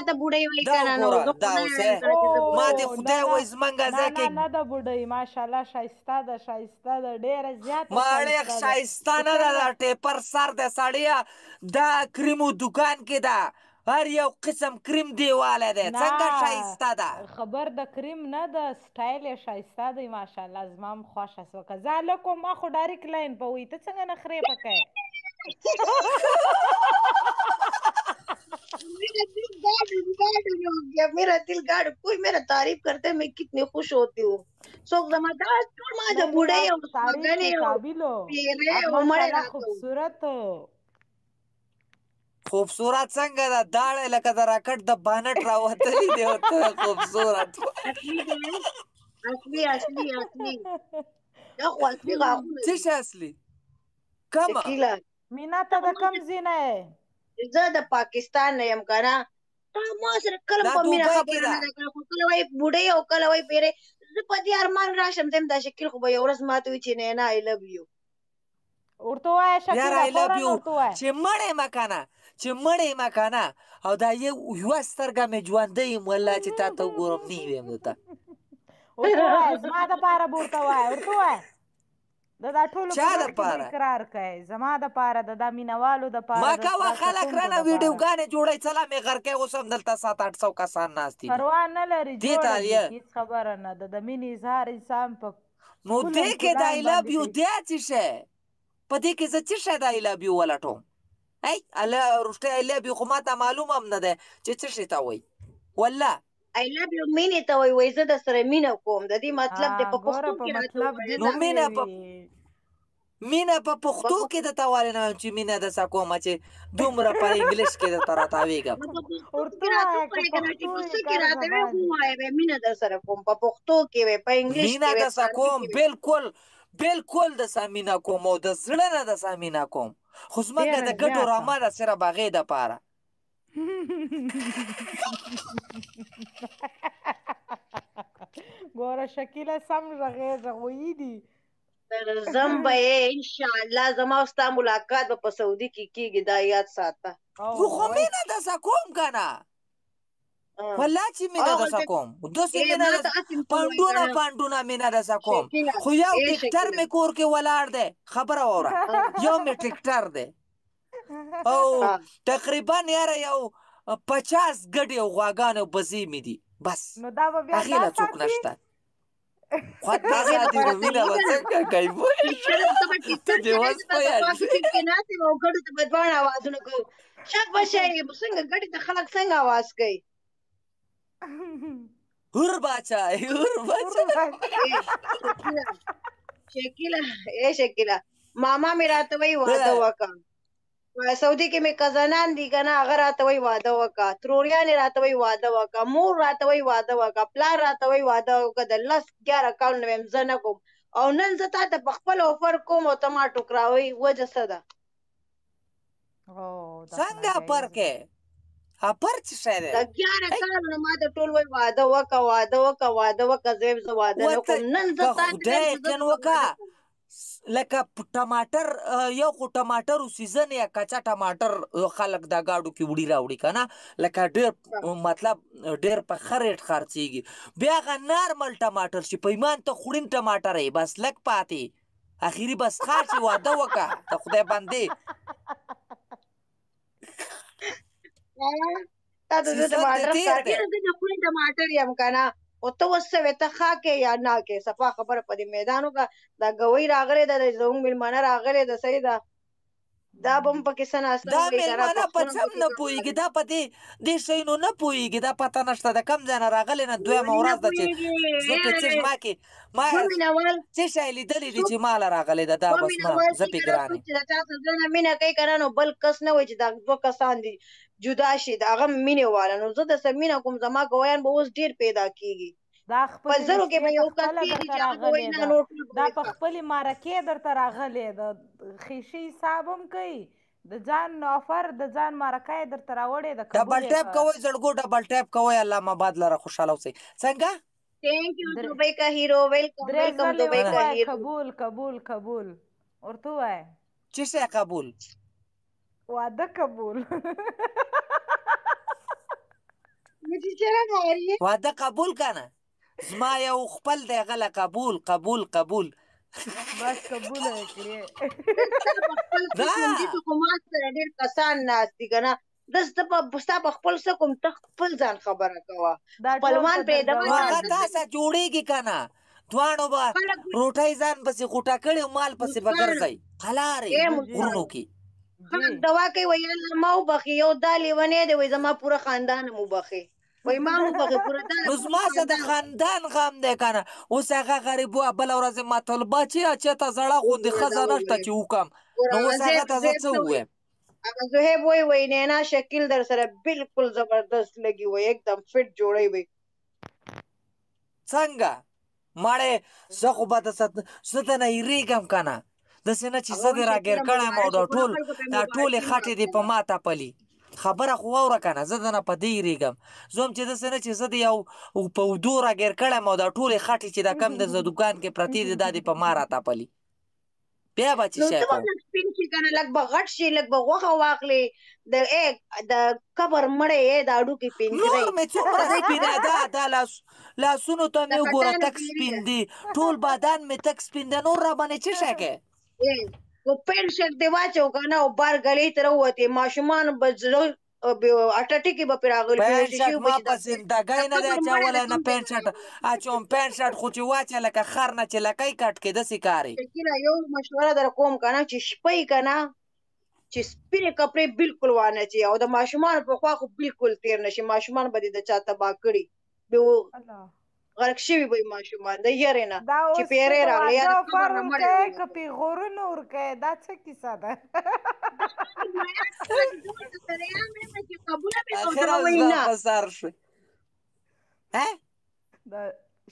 ته بوډۍ وای دا کنه، نو وګوره زه خو دا نه اوس یم کنه چې زه ما بوډۍ دې یم. او نه خدای نه وای زمنګ نه ځای نه کې نه ده بوډۍ، ماشاءالله ښایسته ده، ښایسته ده، ډیره زیاته ماړې ښایسته ده. ښایسته چې نه ده، څنګه دا ټیپر سر ده سړیه، دا کریمو دکان کې ده، هر یو قسم کریم دیواله ده، نه څنګه ښایسته ده؟ خبر د کریم نه ده، سټایل یې ښایسته دی ماشاءالله، زما هم خوښه سوه. که زه هلک وم ما خو ډایرکټ لاین په وی، ته څنګه نخرې پکې؟ मेरा दिल garden garden हो गया, मेरा दिल गार्डन। कोई मेरा तारीफ करता है मैं कितनी खुश होती हूँ। څوک زما دا ټول ما د नहीं नहीं بوډۍ आप او तारीफ سمګنې के او काबिल हो پیرې आप، او مړې माशाल्लाह راته وو. خوبصورت हो. خوبصورت څنګه ده؟ داړی لکه د راکټ د بانټ راوتلی دی او ته خوبصورت. اصلي دی، اصلي اصلي اصلي، دا خو اصلي غاښونه څه دي. شی اصلي؟ کمه شکیلا مینا ته د کم ځای نه یې؟ زه د پاکستان نه یم کنه. تا ما سره کله دا په مینه دوبۍ کې خبره ده. نه ده کړې، خو کله وایي بوډۍ او کله وایي پیرې. زه په دې ارمان راشم زم دا شکیل خو به یو ورځ ماته وي چې نه نه آی لو یو. ورته ووایه یار شکیله، آی لو فورا یو ورته ووایه. چې مړې مه کنه، چې مړې مه کنه، او دا یو یوه سترګه مې ژوندۍ یم والله چې تا ته وګورم نه ویم درته. ورته ووایه زما دپاره به ورته وایه، ورته ووایه د دا ټولو چا په مخ کې به دپاره؟ اقرار کوي، زما دپاره، د دا مینوالو دپاره، ما د کوه ستا خلک کتونکو رانه دپاره. ویډیوګانې جوړوي، څلا مې غرکې اوس هم دلته 700-800 کسان ناست دي. پروا نه لري، دې ته جوړه دي، یې هیڅ خبره نه ده. د مینې اظهار انسان په نو کلن دې کې د کلان آی لو باندې یو کوي. دی څه شی؟ په دې کې زه څه شی د آی لو یو ولټوم؟ ای الله رښتیا آی لو یو خو ماته معلوم هم نه ده چې څه شی ته وایي والله. آی لو یو مینې ته وایي، وایي زه در سره مینه کوم، د دې مطلب دی په ګوره پښتو په کې راته مطلب ووایه دې نو نه مینه په پوهېږي. مینه په پښتو کې د ته ولې نه وایم چې مینه د څه کومه چې دومره په انګلیش کې درته راتاوېږم؟ نو په پښتو ورته کې راته ووایه که ووایه که نه چې پښتو په یې څه کې کر راته وایې زبان خو ووایه وایه مینه در سره کوم، په پښتو کې وایه، په انګلیش مینه کې وایه، د په څه عربي کوم، کې وایه. بالکل بالکل د څه مینه کوم او د زړه نه د څه مینه کوم، خو زمونږ ډېره د ګټو زیاته. رامه ده صرف هغې دپاره. ګوره شکیله سم غږېږه، ویي دي. زم به یې انشاءالله، زما او ستا ملاقات به په سعودي کې کېږي، دا یاد ساته. نو خو او مینه د څه کوم که نه، والله چې مینه د څه کوم، داسې ای مینه ما د ته هسې څه وایي پنډونه که نه. پنډونه مینه د څه کوم. شکیله خو یو ای ټیکټر شکیله مې کور کې ولاړ دی، خبره واوره، یو مې ټیکټر دی او تقریبا یاره یو 50 ګډې او غواګانې او بزې مې دي، بس نو دا به بیا هغې دا له څوک ساتي؟ نشته. خو دا هغې ساتي دپاره نو مینه صحیح به ده. څنګه کوي؟ پوه ټیکټر ته به ته ټیکټر دې چلوې، اوس زه به پوه د خوا شې. په سیټ کې ناست یم او ګډو ته به دواړه اوازونه کوو. شک به شی څنګه ګډې ته خلک څنګه اواز کوي. هور باچا، هور باچا. شکیله شکیله ای شکیله، ماما مې راته وایي واده وکړه. په سعودي کې مې کزنان دي که نه، هغه راته وایي واده وکړه، تروریانې راته وایي واده وکړه، مور راته وایي واده وکړه، پلار راته وایي واده وکړه. د 10 11 کالو نه وایم زه نه کوم، او نن زه تا ته په خپل اوفر کوم او ته ما ټوکراوي، وجه څه ده؟ او دا خو څنګه اپر ناجایز ده. کې؟ اپر څه شی د دی؟ 11 کالو نه ما ته ټول وایي واده وکړه، واده وکړه، واده وکړه، زه وایم زه واده نه ورته کوم. نن زه که تا ته خدای وایم چې زه یقین درته وکړه واده کوم. لکه ټماټر، یو خو ټماټرو سیزن یا کچا ټماټر خلک دا گاډو کې وړي راوړي که نه، لکه ډېر مطلب ډېر په ښه ریټ خرڅېږي. بیا هغه نارمل ټماټر چې په ایمان ته خوړین ټماټر یې بس لږ پاتې، اخري بس خاص واده وکړه د خدای بندې. تا ته زه سیزن دې ټماټر تېر ښکار دی. ډېر، زه د خوړین ټماټر یم که نه. خو ته اوس څه وې، ته ښه کې یا نه کې؟ صفا خبره په دې میدان وکړه. دا ګوۍ راغلې ده، زموږ مېلمانه راغلې ده، صحیح ده، دا به هم پکې څه ناڅه دا وایي که نه. مېلمانه په پښتون هم څه هم پکې نه کم پوهېږي، راغلی. دا په دې دې شیانو نه پوهېږي، دا پته نشته د کم ځای نه راغلې نه. دویمه ولې نه ورځ ده چې پوهېږي؟ زه پې څه ما کې ما دوه مینهوال څه شی لیدلي دي څوک چې ماله راغلې ده، دا دوه بس ما مینهوال زه چې پې که نه، ګران څوک یم. چې د چا سره زړه نه مینه کوي که نه، نو بل کس نه وایي چې دا دوه کسان دي جدا شي، د هغه مینې واله. نو زه د څه مینه کوم، زما ګویان به اوس ډېر پیدا کېږي. دا په خپلې زرو کې رشتې به په یو کس خپله کېږي درته چې هغه به وایي راغلې نه، ده، نور ټول به دا وایي په ښه. خپلې معرکې درته راغلې ده، خیشي حساب هم کوي، د ځان افر د ځان معرکه یې درته راوړې ده، ډبل قبول یې ټیپ کړه. کوئ زړګو، ډبل ټیپ کوئ، الله مباد لره خوشحاله اوسئ. څنګه؟ ثانک یو درې دوبۍ کا هیرو، ویلکم درې ویلکم ځلې دوبۍ ورته کا وایه هیرو. قبول قبول قبول ورته ووایه. څه شی قبول؟ واده قبول. نو چې چېرې غواړي؟ واده قبول کنه، زما یو خپل دی غله، قبول قبول قبول. بس قبول یې کړې. ستا په خپل څه دا کوم دي، خو ما سره ډېر کسان ناست دي که نه. ده ستا په خپل څه کوم، ته خپل ځان خبره کوه. دا ټول خپلوان په پرېږده، نو ما هغه درګوانو تا دي. سره جوړیږي کنه، دواړو به خلک روټۍ ځان پسې غوټه کړي او مال پسې به مسکان ګرځئ قلارې ای جی مسکان غرونو کې. خلک جی دوا کوي، وایي الله ما وبخښي، یو دا لیونی دی، وایي زما پوره خاندان هم وبخښي، وایي ما هم وبخښي پوره دا نو پوره زما څه د خاندان. خاندان غم دی کنه. اوس هغه غریب وه، بله ورځ یې ماتول بچیه چې ته زړه غوندې وګوره دا ښځه نشته وګوره چې وکم. ګوره نو هغه اوس هغه زیب ته زه زیب څه څه وایي؟ ووایم؟ هغه زهیب وایي، وایي نینا شکیل در سره بالکل زبردست لګي، وایي एकदम فټ جوړی وي. څنګه مړې، زه خو به د زه د نه یریږم که نه، داسې نه چې هغه زه دې وایي راګیر شکیله کړی یم او مبارک دا ګوره ټول خلکو ته دا ټولې مبارکي خټې دې په ورکوه. ما تپلي. خبره خو واوره که نه، زه د نه په دې یریږم. زه هم چې داسې نه چې زه دې یو په اوږدو راګیر کړی یم او دا ټولې خټې چې دا کم د زه دوکان کې پرتې دي دا دې په ما راتپلي، بیا به چې نو شی ته به کوم. لږ سپین شي که نه، لږ به غټ شي، لږ به غوښه واخلې، د ای د قبر مړی یې د هډوکي پنجرې نور مې څومره سپینه ده، دا لاسونو ته د مې وګوره خټانو تک سپین پیری دي، ټول بدن مې تک سپین دی، نور را باندې څه شی کوې؟ ده. نو پینټ شرټ دې واچو که نه او بار ګلۍ ته راووتې، ماشومان به زړه اټټکې به پرې راغلي، پینټ بېهوښه شرټ شوي به ما چې په د زندګۍ نه دی قبر مړی د اچولی، نه کوم ځای پینټ نه شرټ راغلی. اچوم. پینټ شرټ خو چې واچه لکه خر نه چې لکۍ کټ کې داسې کاري. شکیله یو مشوره در کوم که نه، چې شپه یې که نه چې سپینې کپړې بالکل وانه چي او د ماشومانو په خوا خو بالکل تیر نه شي، ماشومان به دې د چا تباه کړي، به الله غرق شوي به وي ماشومان د یرې نه دا چې اوس ته پیری د راغلی یا واده د افر قبر نه مړی ورکوې که راووتی. پیغورونه ورکوې؟ دا څه کیسه ده؟ اخر زما په سر شوې. ها دا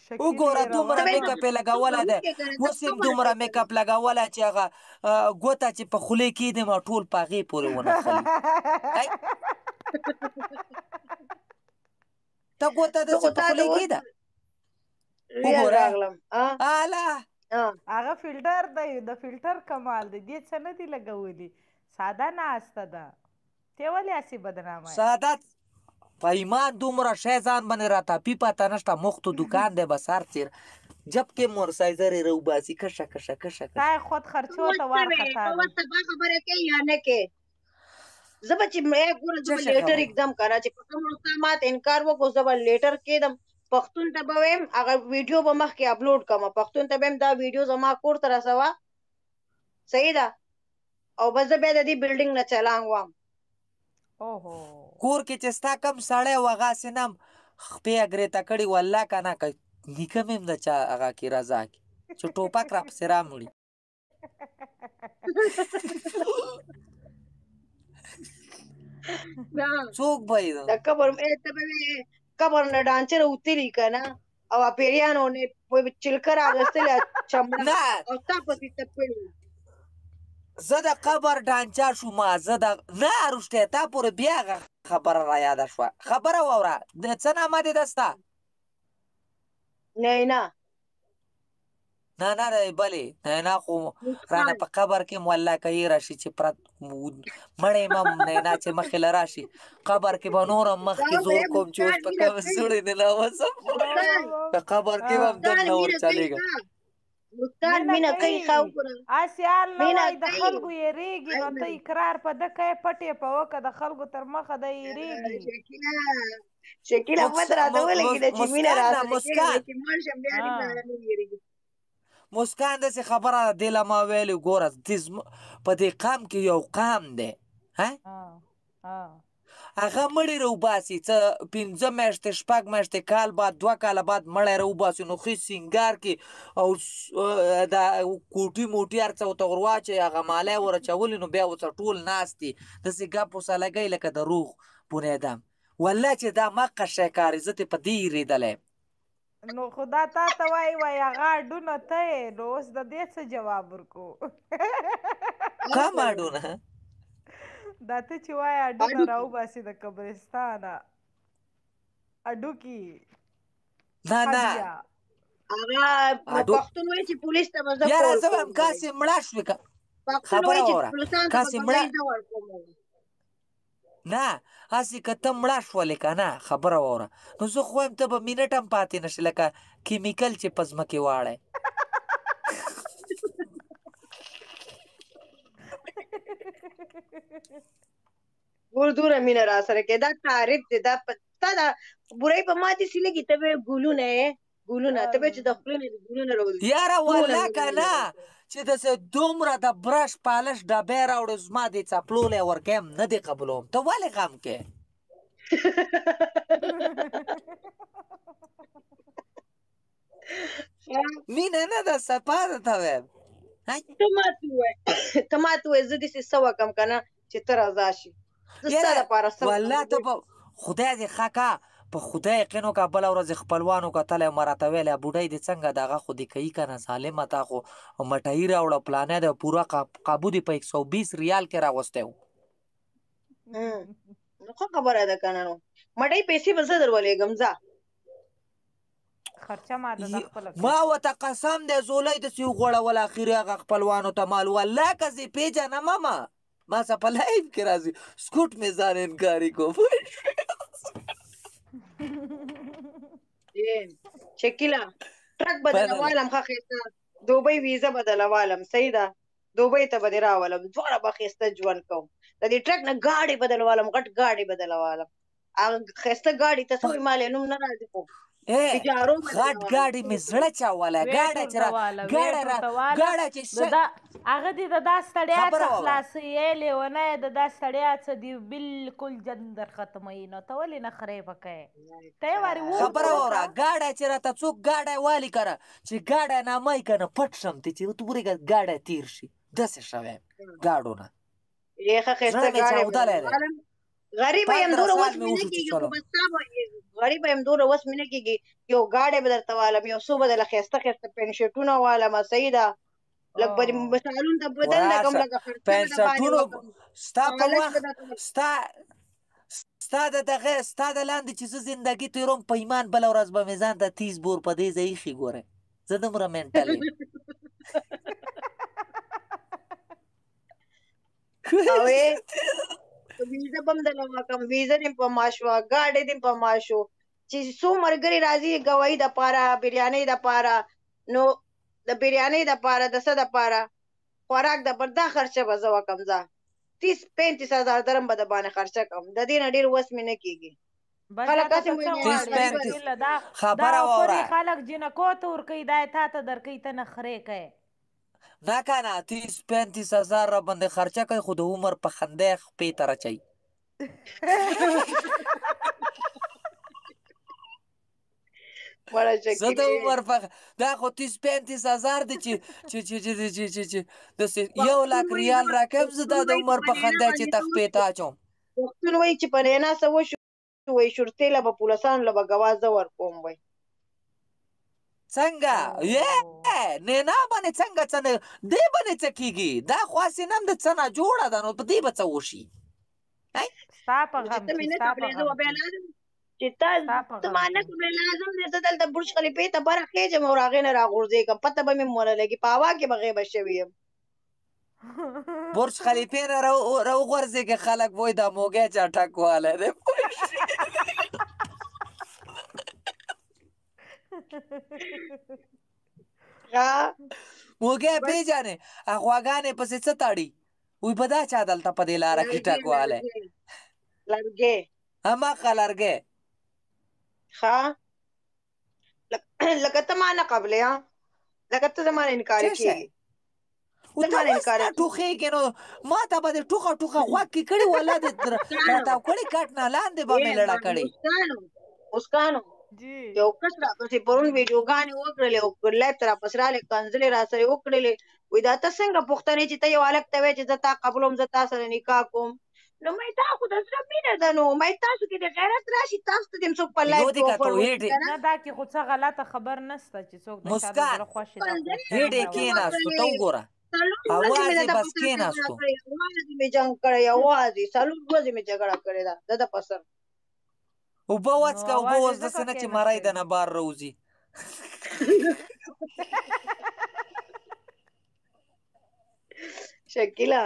شکیل وګوره یې دومره روان میک اپ یې لګولی دی، اوس یې هم دومره میک اپ لګولی چې هغه ګوته چې په خولې کېږدم او ټول په هغې پورې ونښلي. ای ته ګوته ته داسې خو په تا ته خولې اوس کېده ریال وګوره راغلم. اله هغه فلټر دی، د فلټر کمال دی، دې څه نه دی لګولي، ساده ناسته ده. ته ولې هسې بدنامه یې؟ ساده په ایمان دومره شی ځان باندې راتاپي پته نشته، مختو دکان دی بس هر څیر جب کې مورسایزر یې راوباسي کشه کشه کشه تا کشه. یې خود ته خرچو اوس ته څه وې؟ وارخطا ته دی. اوس سبا خبره کوې یا نه کوې؟ زه به چې ګوره زه څه به شی لیټر خبره؟ اګزام کنه چې په کوم ورځ تا ماته انکار وکړو، زه به لیټر کېدم پښتون ته به وایم، هغه ویډیو به مخکې اپلوډ کړم، پښتون ته به وایم دا ویډیو زما کور ته رسوه، صحیح ده، او بس زه بیا د دې بلډینګ نه چلانګ وم. اوهو کور کې چې ستا کم سړی و هغه هسې نه هم خپې اګرېته کړي والله که نه که نیکه مې هم د چا هغه کې رضا کې چې ټوپک راپسې رامړي. څوک به یې د قبر ته به قبر نه ډانچه راوتلي که نه، او پیریانو نه چلکه راغستلې چمړه نه او تا پسې تپلي. زه د قبر ډانچه شوم، زه د نه رښتیا تا پورې بیا هغه خبره را یاده شوه. خبره واوره، د څه نامه دې ده ستا؟ نه نه نه نه نه بلې نه خو رانه په قبر کې والله که یې راشي چې پرت مړی مم نه نه چې مخې له راشي قبر کې به نور هم مخکې زور کوم چې اوس په کوم سړی نه راوځم، په قبر کې به هم دننه ور چلېږم. مسکان مینه کوي، ښه وګوره هسې حال نه مینه وایي د کوي. خلکو یېرېږي، نو ته اقرار په ده کوې، پټ یې په وکړه، د خلکو تر مخه دی یېرېږي. شکیله شکیله پته راته ولګېده چې مینه مسکان نه راسره کوي، مسکان چې مړ شم بیا دې سره نه وېرېږي. مسکان داسې خبره ده، دې له ما ویلي ګوره په دې قام کې یو قام دی، ها هغه مړی راوباسي، څه 5 میاشتې 6 میاشتې کال بعد 2 کاله بعد مړی راوباسي، نو ښه سینګار کې او دا کوټي موټي هر څه ورته ور واچوي، هغه مالی ور اچولي، نو بیا ورسره ټول ناست دي داسې ګپ ورسره لګوي لکه د روغ بنیادم. والله چې دا مقه شی کاري، زه ترې په دې یېرېدلی یم. نو خدا تا ته وایي وایي هغه اډونه ته یې، نو اوس د دې څه جواب ورکو؟ کوم اډونه؟ دا ته چې وایې اډونه راوباسي د قبرستانه، اډوکي. نه نه هغه پښتون وایي چې پولیس ته به زه یاره زه وایم کاسې مړه شوې، پښتون وایي چې خبره واوره، پولیسانو ته کاسې به مړه زه ورکوم. نه هسې که ته مړه شولې که نه، خبره واوره، نو زه خو وایم ته به منټ هم پاتې نه شې، لکه کیمیکل چې په ځمکې واړی. ګور دوره مینه را سره کې، دا تعریف دی، دا تا دا بورای په ما دې سي لګي، ته به ګلونه یې ګلونه، ته به چې د خولې نه ګلونه راوځي. یاره دومره والله مینه که نه را سره. چې داسې دومره د برش پالش ډبی راوړې، زما دې څپلو له یې ورکوم، نه دې قبلوم، ته ولې غم کې؟ مینه نه ده، سپا ده ته وایم. ته ماته ووایه، ته ماته ووایه، زه داسې څه وکړم که نه چې ته رضا شې؟ زه ستا یاره دپاره څه وکړم؟ والله ته په خدای دې ښه کا، په خدای یقین وکړه، بله ورځ یې خپلوانو کتلی ما راته ویل، بوډۍ دې څنګه ده، هغه خو دې کوي که نه، ظالمه تا خو مټهیي راوړه، پلانی دی، پوره قابو دې په 120 ریال کې راوستی و. نو ښه خبره ده که نه، نو مټۍ پیسې به زه در ولېږم، ځه. خرچه ما د خپله کړې. ما ورته قسم دی زولۍ داسې وغوړوله، اخري هغه خپلوانو ته مال والله که زه یې پېژنم ما ما سره په لایف کې راځي، سکوټ مې ځان انکاري کوم. شکیلا ټرک به دله والم، ښه ښایسته دوبۍ ویزه به دله والم، صحیح ده، دوبۍ ته به دې راولم، دواړه به ښایسته ژوند کوم. د دې ټرک نه ګاډی به دله والم، غټ ګاډی به دله والم، هغه ښایسته ګاډي ته څه وایي، ما له نوم نه راځي، خو غټ ګاډي مې زړه چاوله، ګاډی چې را ګاډی را ګاډی چې هغه دې د دا ستړیا څخه خلاصوي، ای لیونیه، د دا ستړیا څه دې بالکل جندر ختموي، نو ته ولې نخرې په کوې؟ ته یې وارې ورته خبره واوره، ګاډی چې راته څوک ګاډی والي که نه، چې ګاډی نامه یې که نه پټ شم ته چې ورته ورېږه ګاډی تېر شي، داسې شوی یم ګاډو نه. ښه ښایسته زړه مې ګاډی چاودلی دی. غریبه یم، 15 دومره سال وس مې مې نه وشو چې کېږي، خو چلوم. بس تا به غریبه یم، دومره وس مې نه کېږي، یو ګاډی به درته والم، یو څو به درله ښایسته ښایسته پېنټ شرټونه والم، صحیح ده، لږ به دې مثالونو ته بدل لګم، وراشه لږه خرچه به د باندې پېنټ شرټونو وکړم، ستا په پالش وخت به درته وکړم. ستا ستا د دغه ستا د لاندې چې زه زندګي تېروم، په ایمان بله ورځ به مې ځان ته تیز بور په دې ځای ایښي، ګوره زه دومره منټل یم. او ویزه به هم درله وکړم، ویزه دې په ما شوه، ګاډی دې په ما شو، چې څو ملګري راځي ګواهي دپاره، بریانۍ دپاره، نو د بریانۍ دپاره، د څه دپاره، خوراک دپاره، دا خرچه به زه وکړم. ځه 30-35 هزار درم به د باندې خرچه کوم، د دې نه ډېر وس مې نه کېږي. بس خلک دا هسې ته وایي څه نه تیس غواړې غریبه پینتیس ده. شکیله؟ دا خبره افرې واوره، خلک جینکو ته ورکوي، دا یې تا ته درکوي، ته نخرې کوې. نه که نه 30-35 هزار را باندې خرچه کوي، خو د عمر په خندا خپې ته رچوي. مړه زه د شکیلې عمر په دا خو 30-35 هزار دی چې چې چې چې چې چې چې داسې 1 پښتون لاک وایي ریال نه، راکوم، زه دا پښتون د وایي عمر په په نینا خندا چې باندې څه تخپې وشو، ته اچوم. پښتون وایي چې په نینا څه وشو، وایي شرطې له به پولیسانو له به ګواه زه ورکوم، وایي. څنګه یې نینا باندې څنګه څه نه دې باندې څه کېږي؟ دا خو هسې نه هم د څه نه جوړه ده، نو په دې به څه وشي؟ ستا په نو چې غم ته کې، مې نه ستا په قبلې، زه غم به بیا کې، لازم چې تا ستا په ته غم ما نه کې. قبلې، لازم دی زه دلته برج خلیفې ته بره خېژم او هغې نه راغورځېږم، پته به مې هم ونه لګي، په هوا کې به غیبه شوې یم. برج خلیفې نه راوغورځېږي، خلک وایي دا موږی چټک والی دی. ښه موږی بس پېژنې، غواګانې پسې څه تړي، وایي به دا چا دلته په دې لاره کې لرګی ټک والی؟ لرګی لرګی هماغه لرګی. ښه لکه ته ما نه قبلې، ها، لکه ته زما نه انکاري څه شی؟ کېږي، او ته ته ما نه اوس انکاري نه کېږي. ټوخېږې، نو ما ته به دې ټوخه ټوخه غوږ کې کړي، والله دې راتاو کړي، کټ نه لاندې به مې لړه کړي. مسکانو مسکانو جی یو کس را پسې پرون ویډیوګانې وکړلې او لایف ته راپسې راغلی، کنځلې راسره وکړلې، وایي دا ته څنګه پوښتنې چې ته یو هلک ته وایې چې زه تا قبلوم، زه تا سره نکاح کوم، نو مې دا خو د زړه مینه ده، نو مې تاسو کې د غیرت راشي، تاسو ته دې هم څوک په یو لایف دې کې که افر ته وکړي هېډې که نه. نه، دا کې خو څه غلطه خبر نسته چې څوک د چا د مسکان زړه خوښې ده، کنځلې پوښتنه هېډې راپسې نه وکړي. کېناستو، ته وکړلې، وګوره څلور ورځې اواز مې د یې ده په بس سر جګړه کېناستو. کړې، یوازې مې جنګ کړی، یوازې څلور ورځې مې جګړه کړې ده د ده په سر. اوبه نو وڅکه، اوبه اواز یې اوس ځکه داسې نه چې مرۍ کېناستی. د نه بار راوځي. شکیلا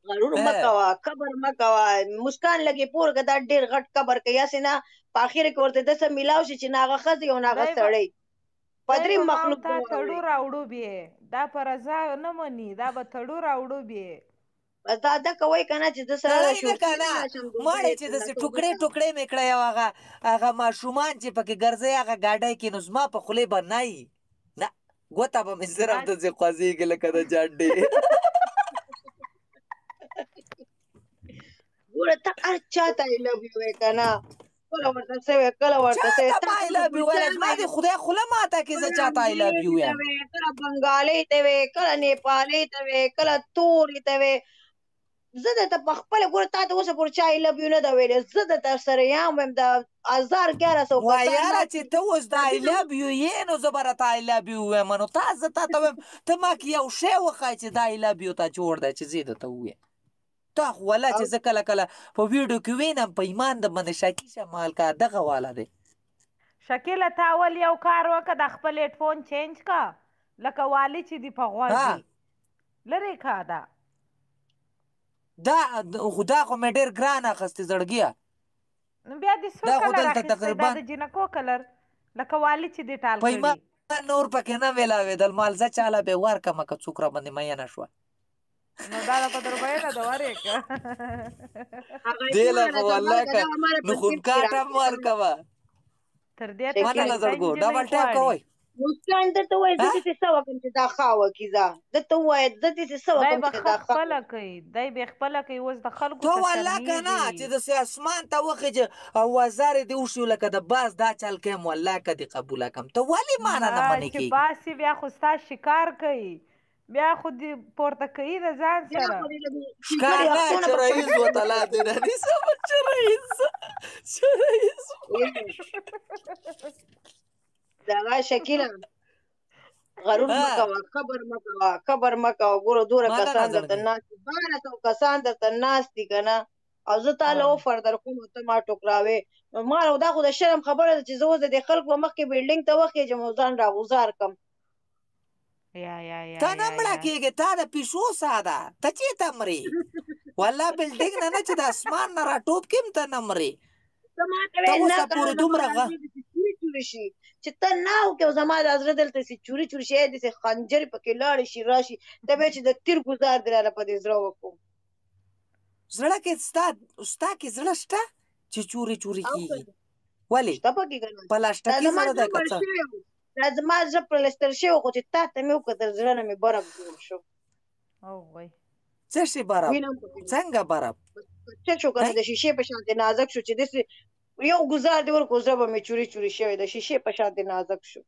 غرور مه کوه، کبر مه کوه. مسکان لګې پور که دا ډېر غټ کبر کوي، هسې نه په اخر کې ورته داسې میلاو شي چې نه هغه ښځې او نه هغه سړی په دی درې به ما او مخلوق تا به تړو واوړي. راوړو بې، دا په رضا نه مني، دا به تړو راوړو بې. بس دا دا کوي که نه چې زه سره د سړی نه شورتي که نه نه راشم مړی ډوډۍ چې داسې توبه ټوکړې ته. ټوکړې مې کړی او هغه هغه ماشومان چې پکې ګرځي هغه ګاډی کې، نو زما په خولې به نه وي، نه ګوته به مې صرف ما داسې خوځېږي لکه د جنډې. ګوره ته هر چا ته آی لو یو وایې که نه، کله ورته څه وایې، کله ورته څه وایې، چاته تا ما آی خو لو یو ویلی؟ ګلجان زما وایې، دې خدای خوله ماته کې زه کله چاته آی لو انګرېزي یو ته وایم. وایې، کله بنګالۍ ته وایې، کله نیپالۍ ته وایې، کله تورې ته وایې. زه درته په خپله ګوره تا ته اوسه پورې چا آی لو یو نه ده ویلې، زه درته سره یم وایم د 1100 وای کسان یاره ناست چې دي، ته اوس د دا آی دې لو یو یې نو زه به راته آی لو یو ووایم. نو تا زه تا ته وایم ته ما کې یو شی وښایه چې دا آی لو یو ته جوړ دی چې زه یې درته ووایم. تا خو والله چې او زه کله کله په ویډیو کې وینم په ایمان د باندې شکی شم هلکه دغه والا دی. شکیله تا اول یو کار وکړه، دا خپل هیډفون چینج کا، لکه والی چې دي په غوږ ها وي لرې کا دا. دا خو دا خو مې ډېر ګران اخیستی زړګیه. نو بیا دې سور دا خو کلر دلته اخیستی، دا تقریبا د جینکو کلر لکه والی چې دې ټال په کړي. ایمان نور پکې نه ملاوېدل، مال زه چاله به ورکمه که څوک را باندې میینه شوه. نو دا د قدر بیانه د ورې که هغه دې له ګوره خو راته والله ورکه که دا ماله نو په جیب کې خونکاټه هم راکړه. ورکوه. تر دې ته مننه ښایسته زړګو نجلۍ ډبل ټیپ غواړي. کوئ. مسکان درته وایي زه ها دې څه وکم چې دا ښه وکړي، زه درته ووایه زه دې څه دی وکم به چې ښه دا ښه خپله وکړي. کوي، دی به خپله کوي، اوس د خلکو ته څه والله که نه چې شرمېږي. داسې اسمان ته وخېژې او وزارې دې وشي لکه د باز دا چل کوم والله که دې قبوله کم، ته ولې مانه نه نه منې چې کېږي؟ باسي بیا خو ستا شکار کوي، بیا خو دې پورته کوي د ځان بیا سره. خو دې له دې ښکار چیچلي نه اختونه په چرایز پټه ورته لاندې نه نیسم، چرایز چرایز. دغه شکیله غرور مه ها کوه، کبر مه کوه، کبر مه کوه. ګوره دومره مننه کسان درته زړګی. ناست دي، 1200 کسان درته ناست دي که نه، او زه تا له اوفر در کوم او ته ما ټوکراوې. نو ما له دا خو د شرم خبره ده چې زه اوس د دې خلکو په مخ کې بلډینګ ته وخېژم او ځان راغوزار کم. یا یا یا ته نه یا مړه یا کېږې، تا د پیشو ساه ده، ته چېرته مرې؟ والله بلډینګ نه نه چې د اسمان نه راټوپ کړم ته نه مرې. ته ما ته ته وایې نه اوسه که نه پورې زما دومره دا غه زړه داسې چوري چوري شي چې ته نه وکړې او زما دا زړه دلته سي چوري چوري شي، داسې خنجرې پکې لاړې شي راشي، ته به چې د تیر ګزار دې راله په دې زړه وکړو. زړه کې ستا ستا کې زړه شته چې چوري چوري او کېږي؟ که ولې شته پکې که نه؟ دا پلاستیکي زما زړه زړه دی که مړ څه؟ شوی و، دا زما زړه پلستر شوی و، خو چې تا ته مې وکتل زړه نه مې برف جوړ شو. او وای څه شي برف؟ وینم پکې نه. څنګه برف؟ څه شو که نه هی د شیشې په شان دې نازک شو چې داسې یو ګزار دې ورکړو زړه به مې چوري چوري شوی، د شیشې په شان دې نازک شو،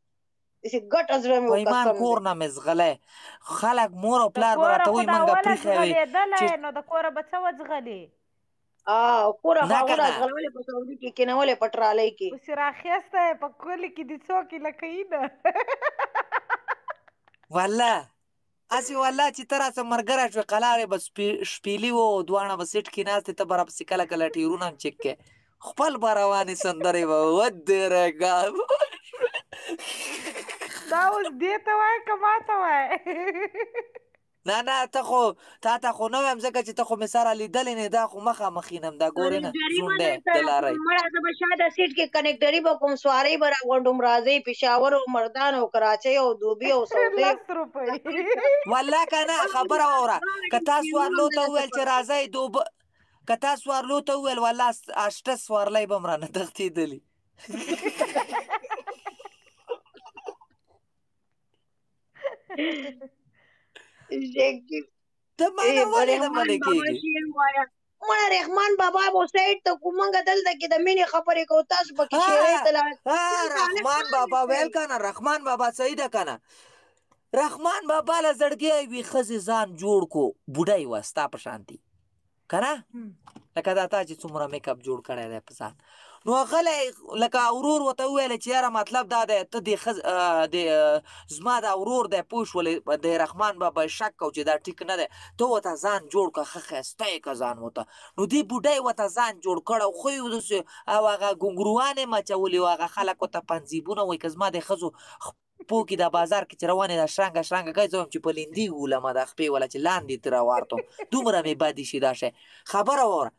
داسې ګټه زړه مې په و ایمان قسم کور دی. نه مې ځغلی، خلک مور او د پلار به کوره راته خو وایي دا مونږه اوله پریښی وي چې ځغلېدلی، نو د کوره به څه وځغلي؟ کوره نه خو که هغه نه راځغلولې په سعودي کې کېنولې په ټرالۍ کې. اوس یې راخیستی په کلي کې دې څوک ایله کوي نه. والله هسې والله چې ته راسه ملګری شوې قلارې به شپېلي وو او دواړه به سیټ کې ناست، ته به راپسې کله کله ټیرونه هم چک کې، خپل به روانې سندرې به ودرېږه. دا اوس دې ته وایې که ما ته وایې؟ نه نه ته خو تا ته خو نه وایم ځکه چې ته خو مې سره لیدلې نه، دا خو مخامخ وینم، دا ګورې نه کنېکټري به زونډی درته د راکوم لارۍ. مړه، زه به شاته سیټ کې کنېکټري به کوم، سوارۍ به راغونډوم، راځئ پېښور او مردان او کراچۍ او دوبي او سعودي لس روپۍ. والله که نه خبره واوره، که تا سوارلو ته وویل چې راځئ دوب، که تا سوارلو ته وویل والله اشته سوارلۍ به هم رانه تښتېدلي. شکیل ته ما نه ولې نه رحمان منې بابا کېږي؟ شعر وایه. مړه رحمان بابا مو سایډ ته کو، مونږ دلته کې د مینې خبرې کوو، تاسو پکې شعرۍ ته لاړ. ها دلته هلک رحمان خان بابا ویل دی. که نه، رحمان بابا صحیح ده که نه؟ رحمان بابا له زړګی وي ښځې ځان جوړ کو، بوډۍ وه ستا په شان دي که نه، لکه دا تا چې څومره میک اپ جوړ کړی دی په ځان، نو هغه لکه ورور ورته وویل چې یاره مطلب دا دی ته دې دې زما دا ورور دی پوه شولې، د رحمان بابا یې شک کو چې دا ټیک نه دی، ته ورته ځان جوړ که ښه ښایسته یې که ځان ورته، نو دې بوډۍ ورته ځان جوړ کړی خو یې داسې او هغه ګونګروان یې مچولي وو، هغه خلک ورته پنځیبونه وایي که زما د ښځو خپو کې دا بازار کې چې روانې دا شرنګه شرنګه کوي، زه وایم چې په لیندۍ وولمه دا خپې وله چې لاندې ترې راوارتم، دومره مې بدې شي دا شی. خبره واوره.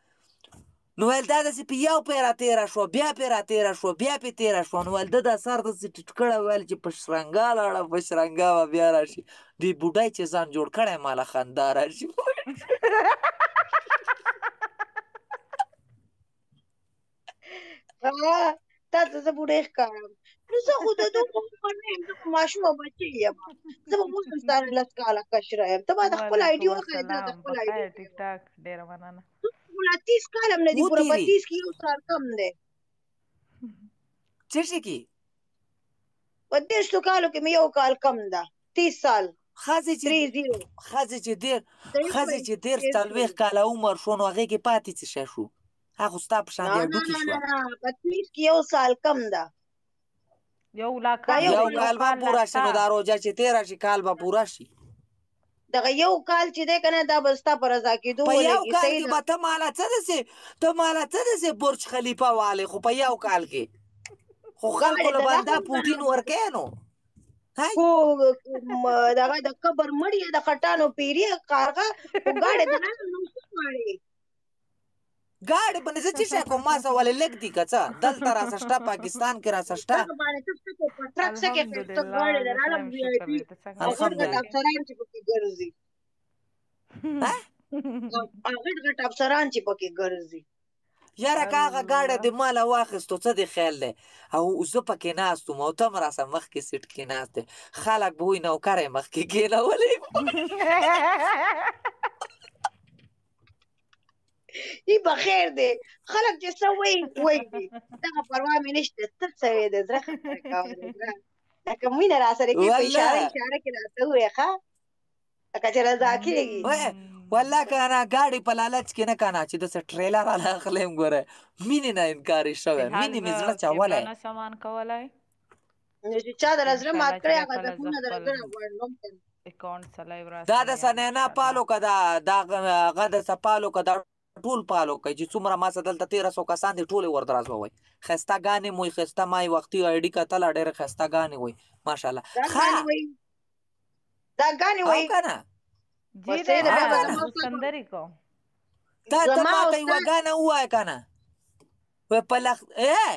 نو ویل دا داسې په یو پې را تېره شوه، بیا پې را تېره شوه، بیا پې تېره شوه. نو ویل ده دا سر داسې ټیټ کړی، ویل چې په شرنګا لاړه، په شرنګا به بیا راشي. دې بوډۍ چې ځان جوړ کړی ماله خندا راشي. تا ته زه بوډۍ ښکارم؟ نو زه خو د دومره عمر نه یم، زه خو ماشومه بچی یم، زه به اوس هم ستا نه 10 کاله کشره یم. ته ما د خپل آیډي وعلیکم وښیه، زه د السلام، خپل آیډي بخیر ټیک ټاک، ډیره مننه. خو لا 30 کاله هم نه دي پوره، په وتېري 30 کې یو سال کم دی. څه شي کې؟ په 30 کالو کې مې یو کال کم ده، 30 سال. ښځې چې 30. ښځې چې دېر صحیح ښځې وایي چې 30 40 کاله عمر شو نو هغې کې پاتې څه شی شو؟ هغه خو ستا په شان نه دی نه هډوکي نه شوه. نه نه، په 30 کې یو سال کم ده. یو لا دا کم یو دی، یو یو کال به کال لا پوره شي، شته. نو دا روژه چې تېره شي کال به پوره شي. دغه یو کال چې دی که نه، دا به ستا په رضا کېدو په یو ولګي. کال صحیح کې ده. به ته ماله څه داسې، ته ماله څه داسې برج خلیفه والې، خو په یو کال کې خو خلکو ګاډی له د بنده رحم پوټین ورکې نو هاي. کو دغه د قبر مړی د خټانو پیری کارغه، خو ګاډی د رحم نو څه غواړي؟ ګاډي باندې زه څه شی کوم؟ ما سره ولې لږ دي که څه؟ دلته راسه شته، پاکستان کې راسه شته. دغه باندې ته څه کوې؟ په ټرک څه کې ښایسته الحمدلله، ګاډی د زه ښه رالم یم، وي آی شکر پي دی. ته څنګه او یې؟ غټ غټ الحمدلله. افسران چې پکې ګرځي، ها غټ غټ افسران چې پکې ګرځي. یاره که هغه ګاډی الله د ماله واخیستو څه دې خیال دی؟ او زه پکې ناست وم او ته هم راسه مخکې سیټ کې ناست دی، خلک به وایي نوکر یې مخکې کښېنولی. ای بخیر دی، خلک چې څه وایي وایي دي، دغه پروا مې نشته. ته څه وایې؟ د زړه خبره کوه، د زړه لکه مینه راسره کوي، په اشاره والله اشاره کې راته ووایه ښه، لکه چې رضا کېږي. وای والله که نه ګاډی په لالچ کې نه کنه چې داسې ټریلر راله اخلم، ګوره مینې نه انکاري شوی، فلحال مینې مې زه زړه کیمره چولی. نه سامان کولای. نو چې چا د زړه مات انشاءالله چې کړی دا هغه کله زه زخمونه د خپل زړه غواړم. اکاونټ څه لایو دا راسم د یا سنینا انشاءالله. پالو که دا دا هغه د سپالو که دا ټول پالو کوي چې څومره ما سره دلته 1300 کسان دي، ټول یې ورته وای. ښایسته ګانې مو وي، ښایسته ما یې وختي آیډي کتله، ډېرې ښایسته ګانې وي ماشاءالله. دا ښه ګانې وایي، دا ګانې او وایي. که نه؟ جی بس صحیح ده، او بیا که به نه؟ نه، زما زه سندرې کوم. ته زما ماته او یوه ستا ګانه ووایه که نه؟ وای په لخ ای